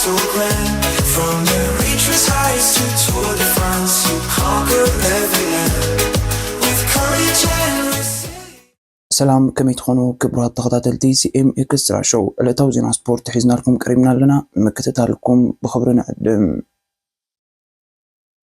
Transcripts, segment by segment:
From the reaches heights to Tour de France, you conquer every land with courage and resilience. ሰላም፣ ከመይ ትኾኑ ክቡራት ተኸታተልቲ ሲ ኤም ኤክስትራ ሾው? ዕለታዊ ዜና ስፖርት ሒዝናልኩም ቀሪብና ኣለና። ንምክትታልኩም ብኽብሪ ንዕድም።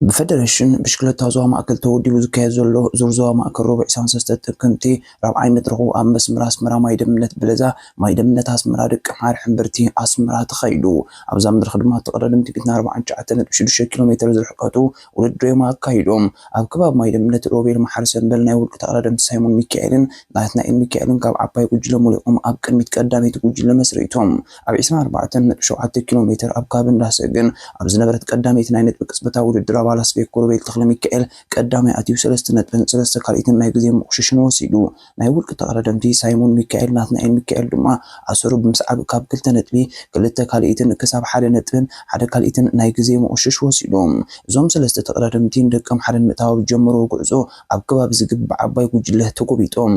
ብፈደረሽን ብሽክለታ ዞባ ማእከል ተወዲቡ ዝካየድ ዘሎ ዙር ዞባ ማእከል ረቡዕ ዕስራን ሰለስተን ጥቅምቲ ራብዓይ መድረኹ ኣብ መስመር ኣስመራ ማይ ደምነት በለዛ፣ ማይ ደምነት ኣስመራ ደቂ ኣምሓር ሕምብርቲ ኣስመራ ተኻይዱ። ኣብዛ መድረኽ ድማ ተቐዳደምቲ ቢትና ኣርባዓን ትሽዓተን ነጥቢ ሽዱሽተ ኪሎ ሜትር ዝርሕቀቱ ውድድር እዮም ኣካይዶም። ኣብ ከባቢ ማይ ደምነት ሮቤል መሓሪ ሰምበል ናይ ውልቂ ተቐዳደምቲ ሳይሞን ሚካኤልን ናትናኤል ሚካኤልን ካብ ዓባይ ጉጅለ ሞሊቖም ኣብ ቅድሚት ቀዳመይቲ ጉጅለ መስሪቶም። ኣብ ዕስራን ኣርባዕተን ነጥቢ ሸውዓተ ኪሎ ሜትር ኣብ ከባቢ እንዳሰግን ኣብ ዝነበረት ቀዳመይቲ ናይ ነጥቢ ቅጽበታዊ ውድድር ኣባል ኣስቤኮ ሮቤል ተኽለ ሚካኤል ቀዳማይ ኣትዩ ሰለስተ ነጥብን ሰለስተ ካልኢትን ናይ ግዜ መቑሽሽን ወሲዱ። ናይ ውልቂ ተቐዳደምቲ ሳይሞን ሚካኤል ናትናኤል ሚካኤል ድማ ኣሰሩ ብምስዓብ ካብ ክልተ ነጥቢ ክልተ ካልኢትን ክሳብ ሓደ ነጥብን ሓደ ካልኢትን ናይ ግዜ መቑሽሽ ወሲዶም። እዞም ሰለስተ ተቐዳደምቲ ንደቂ ኣምሓረ ንምእታው ኣብ ዝጀመርዎ ጉዕዞ ኣብ ከባቢ ዝግብ ብዓባይ ጉጅለ ተጎቢጦም።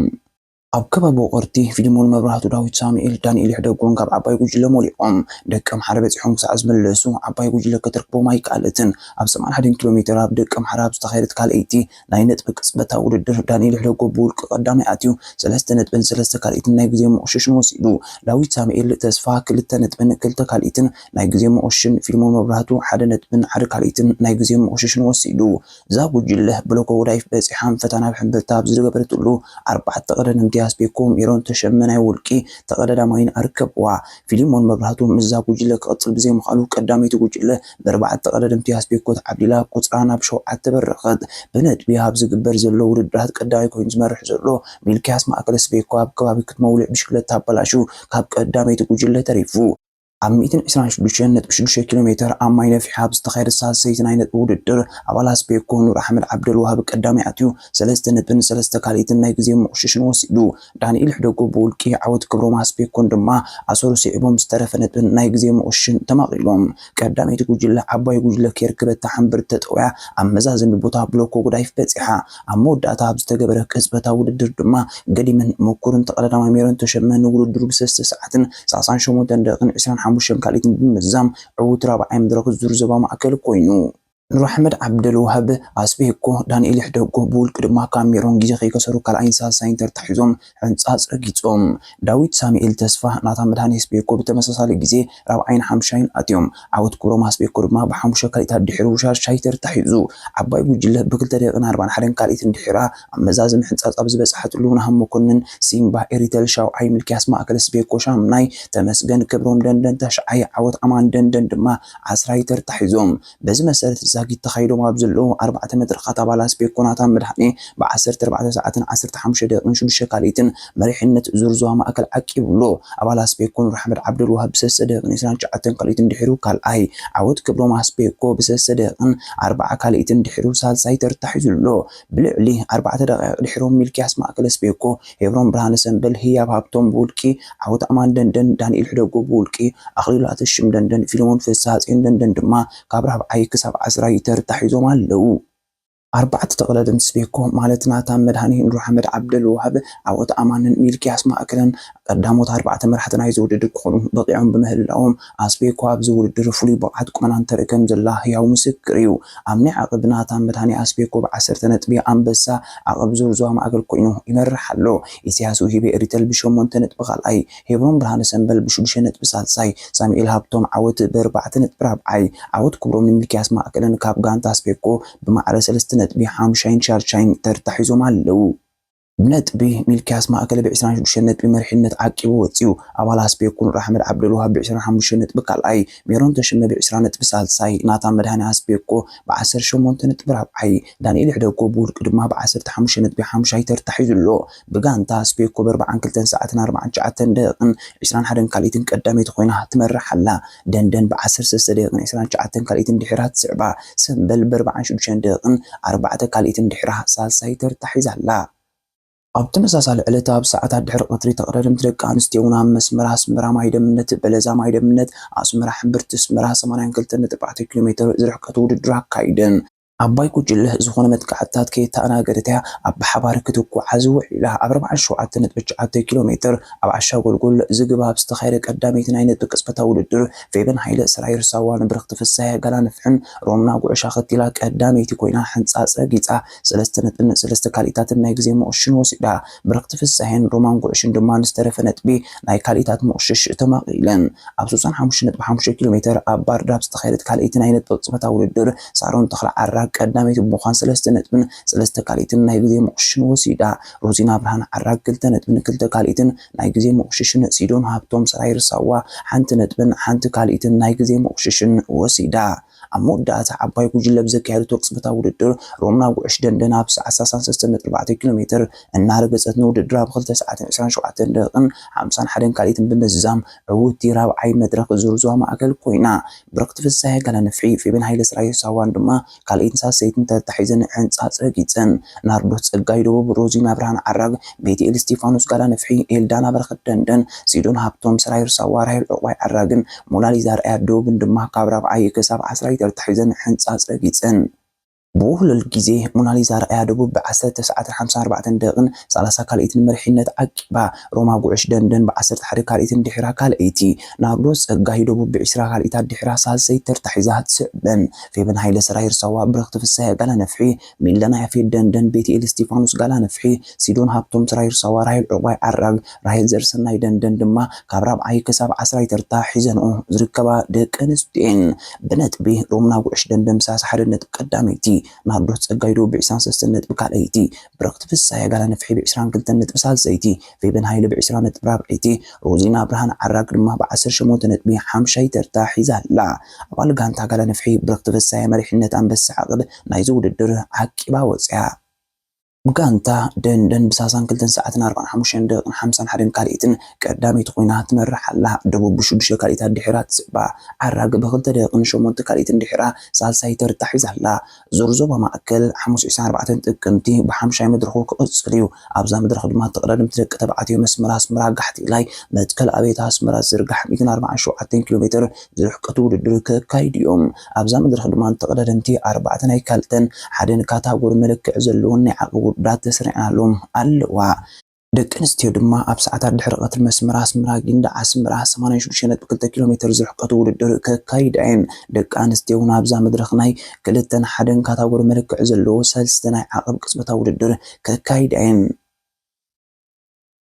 ኣብ ከባቢ ውቕርቲ ፊልሞን መብራህቱ፣ ዳዊት ሳሙኤል፣ ዳንኤል ይሕደጎን ካብ ዓባይ ጉጅለ ሞሊቖም ደቂ ኣምሓረ በጺሖም ክሳዕ ዝምለሱ ዓባይ ጉጅለ ከተርክቦም ኣይከኣለትን። ኣብ ሰማንያን ሓደን ኪሎ ሜትር ኣብ ደቂ ኣምሓረ ኣብ ዝተኻየደት ካልኣይቲ ናይ ነጥቢ ቅጽበታዊ ውድድር ዳንኤል ይሕደጎ ብውልቂ ቀዳማይ ኣትዩ ሰለስተ ነጥብን ሰለስተ ካልኢትን ናይ ግዜ መቑሽሽን ወሲዱ። ዳዊት ሳሙኤል ተስፋ ክልተ ነጥብን ክልተ ካልኢትን ናይ ግዜ መቑሽሽን፣ ፊልሞን መብራህቱ ሓደ ነጥብን ሓደ ካልኢትን ናይ ግዜ መቑሽሽን ወሲዱ። እዛ ጉጅለ ብሎኮ ጉዳይፍ በጺሓ ፈተና ኣብ ሕምብርታ ኣብ ዝገበረትሉ ኣርባዕተ ቀዳደምቲ ኣስቤኮ፣ ሜሮን ተሸመ ናይ ውልቂ ተቐዳዳማይን ኣርከብዋ። ፊሊሞን መብራህቱ ምስዛ ጉጅለ ክቕጽል ብዘይምኽኣሉ ቀዳመይቲ ጉጅለ ብኣርባዕተ ቀዳደምቲ ኣስቤኮ ተዓብሊላ ቁጽራ ናብ ሸውዓተ በረኸት። ብነጥቢ ኣብ ዝግበር ዘሎ ውድድራት ቀዳማይ ኮይኑ ዝመርሕ ዘሎ ሚልክያስ ማእከል ኣስቤኮ ኣብ ከባቢ ክትመውልዕ ብሽክለታ ኣበላሹ ካብ ቀዳመይቲ ጉጅለ ተሪፉ። ኣብ ሚእትን ዕስራን ሽዱሽተን ነጥቢ ሽዱሽተ ኪሎ ሜትር ኣብ ማይ ነፊሕ ኣብ ዝተኻየደ ሳልሰይቲ ናይ ነጥቢ ውድድር ኣባል ኣስቤኮ ኑር ኣሕመድ ዓብደልዋሃብ ቀዳማይ ኣትዩ ሰለስተ ነጥብን ሰለስተ ካልኢትን ናይ ግዜ መቑሽሽን ወሲዱ። ዳንኤል ሕደጎ ብውልቂ፣ ዓወት ክብሮም ኣስቤኮን ድማ ኣሰሩ ስዒቦም ዝተረፈ ነጥብን ናይ ግዜ መቑሽሽን ተማቒሎም። ቀዳመይቲ ጉጅለ ዓባይ ጉጅለ ከየርክበታ ሕምብርቲ ተጠውያ ኣብ መዛዘሚ ቦታ ብሎኮ ጉዳይፍ በጺሓ። ኣብ መወዳእታ ኣብ ዝተገበረ ቅጽበታዊ ውድድር ድማ ገዲምን ምኩርን ተቐዳዳማይ ሜሮን ተሸመ ንውድድሩ ብሰለስተ ሰዓትን ሰላሳን ሸሞንተን ደቂቕን ዕስራን ሓሙሽተን ካልኢትን ብምምዛም ዕዉት ራብዓይ መድረኽ ዙር ዞባ ማእከል ኮይኑ። ኑር ኣሕመድ ዓብደልዋሃብ ኣስቤኮ፣ ዳንኤል ይሕደጎ ብውልቂ ድማ ካብ ሜሮን ግዜ ከይከሰሩ ካልኣይን ሳልሳይን ተርታ ሒዞም ሕንጻጽ ረጊጾም። ዳዊት ሳሙኤል ተስፋ፣ ናታ መድሃኔ ኣስቤኮ ብተመሳሳሊ ግዜ ራብዓይን ሓምሻይን ኣትዮም። ዓወት ክብሮም ኣስቤኮ ድማ ብሓሙሽተ ካልኢታት ድሒሩ ሻድሻይ ተርታ ሒዙ። ዓባይ ጉጅለ ብክልተ ደቂቕን ኣርባዓን ሓደን ካልኢትን ድሒራ ኣብ መዛዘሚ ሕንጻጽ ኣብ ዝበጽሓትሉ፣ ናሆም መኮንን ሲምባ ኤሪተል ሻውዓይ፣ ሚልክያስ ማእከል ኣስቤኮ ሻምናይ፣ ተመስገን ክብሮም ደንደን ተሽዓይ፣ ዓወት ኣማን ደንደን ድማ ዓስራይ ተርታ ሒዞም። በዚ መሰረት ዛጊት ተኻይዶም ኣብ ዘለዉ ኣርባዕተ መድረኻት ኣባል ኣስቤኮ ናታ መድሃኔ ብዓሰርተ ኣርባዕተ ሰዓትን ዓሰርተ ሓሙሽተ ደቂቕን ሽዱሽተ ካልኢትን መሪሕነት ዙር ዞባ ማእከል ዓቂቡ ኣሎ። ኣባል ኣስቤኮ ኑር ኣሕመድ ዓብደልዋሃብ ብሰለስተ ደቂቕን ዕስራን ትሽዓተን ካልኢትን ድሒሩ ካልኣይ፣ ዓወት ክብሮም ኣስቤኮ ብሰለስተ ደቂቕን ኣርባዓ ካልኢትን ድሒሩ ሳልሳይ ተርታ ሒዙ ኣሎ። ብልዕሊ ኣርባዕተ ደቂቕ ድሒሮም ሚልክያስ ማእከል ኣስቤኮ፣ ሄብሮን ብርሃነ ሰምበል፣ ህያብ ሃብቶም ብውልቂ፣ ዓወት ኣማን ደንደን፣ ዳንኤል ሕደጎ ብውልቂ፣ ኣኽሊሉ ኣተሽም ደንደን፣ ፊልሞን ፍስሃጽዮን ደንደን ድማ ካብ ራብዓይ ክሳብ ዓስራይ ተርታ ሒዞም ኣለዉ። ኣርባዕተ ተቐዳደምቲ ኣስቤኮ ማለት ናታ መድሃኔ፣ ኑር ኣሕመድ ዓብደልዋሃብ፣ ዓወት ኣማንን ሚልክያስ ማእከልን ቀዳሞት ኣርባዕተ መራሕቲ ናይዚ ውድድር ክኾኑ በቒዖም ብምህላዎም ኣስቤኮ ኣብዚ ውድድር ፍሉይ ብቕዓት ቁመና እንተርኢ ከም ዘላ ህያው ምስክር እዩ። ኣብ ናይ ዓቕብ ናታ መድሃኔ ኣስቤኮ ብዓሰርተ ነጥቢ ኣንበሳ ዓቕብ ዙር ዞባ ማእከል ኮይኑ ይመርሕ ኣሎ። ኢሳያስ ውሂቤ ኤሪተል ብሸሞንተ ነጥቢ ካልኣይ፣ ሄብሮን ብርሃነ ሰምበል ብሽዱሽተ ነጥቢ ሳልሳይ፣ ሳሙኤል ሃብቶም ዓወት ብኣርባዕተ ነጥቢ ራብዓይ፣ ዓወት ክብሮም ንሚልክያስ ማእከልን ካብ ጋንታ ኣስቤኮ ብማዕረ ሰለስተ ነጥቢ ሓምሻይን ሻድሻይን ተርታ ሒዞም ኣለዉ። ብነጥቢ ሚልክያስ ማእከለ ብዕስራን ሽዱሽተን ነጥቢ መሪሕነት ዓቂቡ ወጺኡ። ኣባል ኣስቤኮ ኑር ኣሕመድ ዓብደልዋሃብ ብዕስራን ሓሙሽተን ነጥቢ ካልኣይ፣ ሜሮን ተሸመ ብዕስራ ነጥቢ ሳልሳይ፣ ናታ መድሃኔ ኣስቤኮ ብዓሰርተ ሸሞንተ ነጥቢ ራብዓይ፣ ዳንኤል ሕደጎ ብውልቂ ድማ ብዓሰርተ ሓሙሽተ ነጥቢ ሓምሻይ ተርታ ሒዙ ኣሎ። ብጋንታ ኣስቤኮ ብኣርባዓን ክልተን ሰዓትን ኣርባዓን ትሽዓተን ደቂቕን ዕስራን ሓደን ካልኢትን ቀዳመይቲ ኮይና ትመርሕ ኣላ። ደንደን ብዓሰርተ ሰለስተ ደቂቕን ዕስራን ትሽዓተን ካልኢትን ድሒራ ትስዕባ። ሰምበል ብኣርባዓን ሽዱሽተን ደቂቕን ኣርባዕተ ካልኢትን ድሒራ ሳልሳይ ተርታ ሒዛ ኣላ። ኣብ ተመሳሳሊ ዕለት ኣብ ሰዓታት ድሕሪ ቀትሪ ተቐዳደምቲ ደቂ ኣንስትዮ እውን ኣብ መስመር ኣስመራ ማይ ደምነት በለዛ ማይ ደምነት ኣስመራ ሕምብርቲ ኣስመራ ሰማንያን ክልተን ነጥቢ ኣርባዕተ ኪሎ ሜትር ዝርሕቀት ውድድር ኣካይደን። ዓባይ ጉጅለ ዝኾነ መጥቃዕትታት ከየተኣናገደት እያ ኣብ ብሓባር ክትጓዓዝ ውዒላ። ኣብ ኣርባዓን ሸውዓተን ነጥቢ ትሽዓተ ኪሎ ሜትር ኣብ ዓሻ ጎልጎል ዝግባ ኣብ ዝተኻየደ ቀዳመይቲ ናይ ነጥቢ ቅጽበታዊ ውድድር፣ ፌበን ሃይለ ስራይ ርሳዋ ንብርኽቲ ፍሳየ ጋላ ንፍሕን ሮምና ጉዕሽ ኣኸቲላ ቀዳመይቲ ኮይና ሕንጻጽ ረጊጻ ሰለስተ ነጥብን ሰለስተ ካልኢታትን ናይ ግዜ መቑሽን ወሲዳ። ብርኽቲ ፍሳየን ሮማን ጉዕሽን ድማ ንዝተረፈ ነጥቢ ናይ ካልኢታት መቑሽሽ ተማቒለን። ኣብ ስሳን ሓሙሽተ ነጥቢ ሓሙሽተ ኪሎ ሜትር ኣብ ባህርዳር ዝተኻየደት ካልኣይቲ ናይ ነጥቢ ቅጽበታዊ ውድድር፣ ሳሮን ተኽለ ዓራግ ቀዳመይቲ ብምዃን ሰለስተ ነጥብን ሰለስተ ካልኢትን ናይ ግዜ መቑሽሽን ወሲዳ። ሮዚና ብርሃን ዓራግ ክልተ ነጥብን ክልተ ካልኢትን ናይ ግዜ መቑሽሽን፣ ሲዶን ሃብቶም ሰራይ ርሳዋ ሓንቲ ነጥብን ሓንቲ ካልኢትን ናይ ግዜ መቑሽሽን ወሲዳ። ኣብ መወዳእታ ዓባይ ጉጅለ ብዘካየደቶ ቅጽበታዊ ውድድር፣ ሮምና ጉዕሽ ደንደን ኣብ ሰዓት ሰላሳን ሰለስተን ነጥቢ ኣርባዕተ ኪሎ ሜትር እናረገጸት ንውድድር ኣብ ክልተ ሰዓትን ዕስራን ሸውዓተን ደቂቕን ሓምሳን ሓደን ካልኢትን ብምዝዛም ዕውቲ ራብዓይ መድረኽ ዙር ዞባ ማእከል ኮይና። ብርኽቲ ፍሳየ ጋላ ንፍሒ፣ ፌበን ሃይለ ስራይ ሳዋን ድማ ካልኢትን ሳልሰይትን ተርታ ሒዘን ሕንጻጽ ረጊጸን። ናርዶስ ጸጋይ ደቡብ፣ ሮዚና ብርሃን ዓራግ፣ ቤትኤል እስቲፋኖስ ጋላ ንፍሒ፣ ኤልዳና በረኸት ደንደን፣ ሲዶን ሃብቶም፣ ሰራይ ርሳዋ፣ ራሄል ዕቑባይ ዓራግን ሞናሊዛ ርኣያ ደቡብን ድማ ካብ ራብዓይ ክሳብ ዓስራይ ተርታ ሒዘን ሕንጻጽ ረጊጸን። ብውህሉል ግዜ ሞናሊዛ ርኣያ ደቡብ ብዓሰርተ ሰዓትን ሓምሳን ኣርባዕተን ደቂቕን ሰላሳ ካልኢትን መሪሕነት ዓቂባ። ሮማ ጉዕሽ ደንደን ብዓሰርተ ሓደ ካልኢትን ድሒራ ካልኣይቲ። ናርዶስ ጸጋይ ደቡብ ብዕስራ ካልኢታት ድሒራ ሳልሰይቲ ተርታ ሒዛ ትስዕበን። ፌበን ሃይለ ሰራይ ርሳዋ፣ ብርኽቲ ፍሳየ ጋላ ንፍሒ፣ ሚለና ያፌት ደንደን፣ ቤትኤል እስቲፋኖስ ጋላ ንፍሒ፣ ሲዶን ሃብቶም ሰራይ ርሳዋ፣ ራሄል ዕቑባይ ዓራግ፣ ራሄል ዘርሰናይ ደንደን ድማ ካብ ራብዓይ ክሳብ ዓስራይ ተርታ ሒዘንኦ ዝርከባ ደቂ ኣንስትዮ እየን። ብነጥቢ ሮምና ጉዕሽ ደንደን ብሰላሳ ሓደ ነጥቢ ቀዳመይቲ፣ ናርዶስ ጸጋይ ደቡብ ብዕስራን ሰለስተን ነጥቢ ካልኣይቲ፣ ብርኽቲ ፍሳየ ጋላ ንፍሒ ብዕስራን ክልተን ነጥቢ ሳልሰይቲ፣ ፌበን ሃይለ ብዕስራ ነጥቢ ራብዐይቲ፣ ሮዚና ብርሃን ዓራግ ድማ ብዓሰርተ ሸሞንተ ነጥቢ ሓምሻይ ተርታ ሒዛ ኣላ። ኣባል ጋንታ ጋላ ንፍሒ ብርኽቲ ፍሳየ መሪሕነት ኣንበሳ ዓቕብ ናይዚ ውድድር ዓቂባ ወጽያ። ብጋንታ ደንደን ብሳሳን ክልተን ሰዓትን ኣርባዓን ሓሙሽተን ደቂቕን ሓምሳን ሓደን ካልኢትን ቀዳመይቲ ኮይና ትመርሕ ኣላ። ደቡብ ብሽዱሽተ ካልኢታት ድሒራ ትስዕባ። ዓራግ ብክልተ ደቂቕን ሸሞንተ ካልኢትን ድሒራ ሳልሳይ ተርታ ሒዛ ኣላ። ዙር ዞባ ማእከል ሓሙስ ዕስራን ኣርባዕተን ጥቅምቲ ብሓምሻይ መድረኹ ክቕጽል እዩ። ኣብዛ መድረኽ ድማ ተቐዳደምቲ ደቂ ተባዕትዮ መስመር ኣስመራ ጋሕቴላይ መትከል ኣብየት ኣስመራ ዝርጋሕ ሚእትን ኣርባዓን ሸውዓተን ኪሎ ሜትር ዝርሕቀቱ ውድድር ክካይዱ እዮም። ኣብዛ መድረኽ ድማ ንተቐዳደምቲ ኣርባዕተ ናይ ካልተን ሓደን ካታጎሪ መለክዒ ዘለዎን ናይ ዓቕቢ ውድድራት ተሰሪዐናሎም ኣለዋ። ደቂ ኣንስትዮ ድማ ኣብ ሰዓታት ድሕሪ ቀትሪ መስመር ኣስመራ ጊንዳዕ ኣስመራ ሰማንያን ሽዱሽተ ነጥቢ ክልተ ኪሎ ሜትር ዝርሕቀቱ ውድድር ከካይዳ እየን። ደቂ ኣንስትዮ እውን ኣብዛ መድረኽ ናይ ክልተን ሓደን ካታጎሪ መለክዒ ዘለዎ ሰልስተ ናይ ዓቐብ ቅጽበታዊ ውድድር ከካይዳ እየን።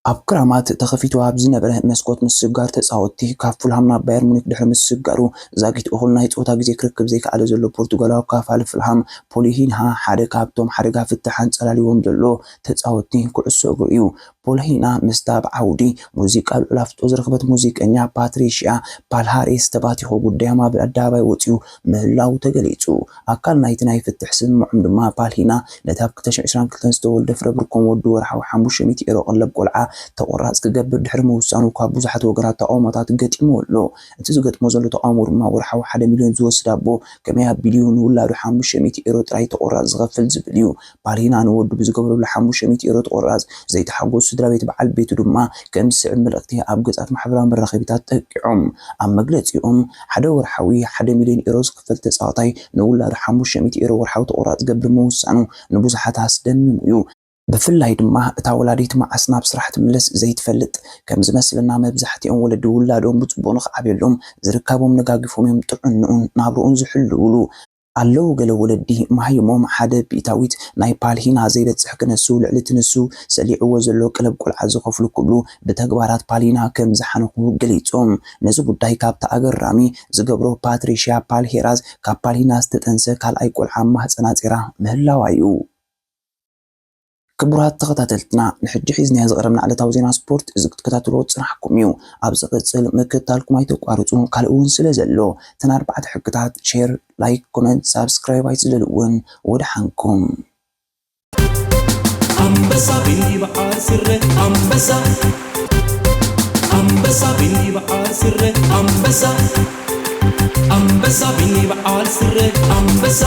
ኣብ ክራማት ተኸፊቱ ኣብ ዝነበረ መስኮት ምስጋር ተጻወትቲ ካብ ፉልሃም ናብ ባየር ሙኒክ ድሕሪ ምስጋሩ፣ ዛጊት እኹል ናይ ጾታ ግዜ ክርክብ ዘይከኣለ ዘሎ ፖርቱጋላዊ ካፋል ፍልሃም ፖሊሂንሃ ሓደ ካብቶም ሓደጋ ፍትሕ ኣንጸላልዎም ዘሎ ተጻወትቲ ኩዕሶ እግሪ እዩ። ፖሊሂና ምስታ ኣብ ዓውዲ ሙዚቃ ልዑል ኣፍልጦ ዝረኸበት ሙዚቀኛ ፓትሪሽያ ፓልሃሬስ ተባቲኾ ጉዳዮም ኣብ ኣደባባይ ወጺኡ ምህላው ተገሊጹ። ኣካል ናይቲ ናይ ፍትሕ ስምምዖም ድማ ፓልሂና ነቲ ኣብ ክልተ ሽሕን ዕስራን ክልተን ዝተወልደ ፍረ ብርኮም ወዲ ወርሓዊ ሓሙሽተ ሚእቲ ኤሮ ቀለብ ቆልዓ ተቖራጽ ክገብር ድሕሪ ምውሳኑ ካብ ብዙሓት ወገናት ተቓውሞታት ገጢምዎ ኣሎ። እቲ ዝገጥሞ ዘሎ ተቓውሞ ድማ ወርሓዊ ሓደ ሚልዮን ዝወስድ ኣቦ ከመይ ኣቢሉ ንውላዱ ሓሙሽተ ሚእቲ ኤሮ ጥራይ ተቖራጽ ዝኸፍል ዝብል እዩ። ፓልሂና ንወዱ ብዝገበረሉ ሓሙሽተ ሚእቲ ኤሮ ተቖራጽ ዘይተሓጎሱ ስድራ ቤት በዓል ቤቱ ድማ ከም ዝስዕብ መልእኽቲ ኣብ ገጻት ማሕበራዊ መራኸቢታት ጠቂዖም። ኣብ መግለጺኦም ሓደ ወርሓዊ ሓደ ሚልዮን ኤሮ ዝኽፈል ተጻዋታይ ንውላዱ ሓሙሽተ ሚእቲ ኤሮ ወርሓዊ ተቖራጽ ዝገብር ምውሳኑ ንብዙሓት ኣስደሚሙ እዩ። ብፍላይ ድማ እታ ወላዲት መዓስ ናብ ስራሕ ትምለስ ዘይትፈልጥ ከም ዝመስለና፣ መብዛሕትኦም ወለዲ ውላዶም ብጽቡቕ ንኽዓብየሎም ዝርካቦም ነጋጊፎም እዮም ጥዕንኡን ናብርኡን ዝሕልውሉ። ኣለዉ ገለ ወለዲ መሃይሞም ሓደ ብኢታዊት ናይ ፓልሂና ዘይበጽሕ ክነሱ ልዕሊ እቲ ንሱ ሰሊዕዎ ዘሎ ቀለብ ቆልዓ ዝኸፍሉ ክብሉ ብተግባራት ፓልሂና ከም ዝሓነኹ ገሊጾም። ነዚ ጉዳይ ካብቲ ኣገራሚ ዝገብሮ ፓትሪሽያ ፓልሄራዝ ካብ ፓልሂና ዝተጠንሰ ካልኣይ ቆልዓ ኣብ ማህጸና ጼራ ምህላዋ እዩ። ክቡራት ተኸታተልትና፣ ንሕጂ ሒዝናዮ ዝቐረብና ዕለታዊ ዜና ስፖርት እዚ ክትከታተልዎ ዝጸናሕኩም እዩ። ኣብ ዝቕጽል ምክትታልኩም ኣይተቋርጹ፣ ካልእ እውን ስለ ዘሎ። እተን ኣርባዕተ ሕግታት፣ ሼር፣ ላይክ፣ ኮመንት፣ ሳብስክራይብ ኣይትዘልውን። ወደሓንኩም። ኣንበሳ ቢኒ በዓል ስረ ኣንበሳ፣ ኣንበሳ ቢኒ በዓል ስረ ኣንበሳ፣ ኣንበሳ ቢኒ በዓል ስረ ኣንበሳ።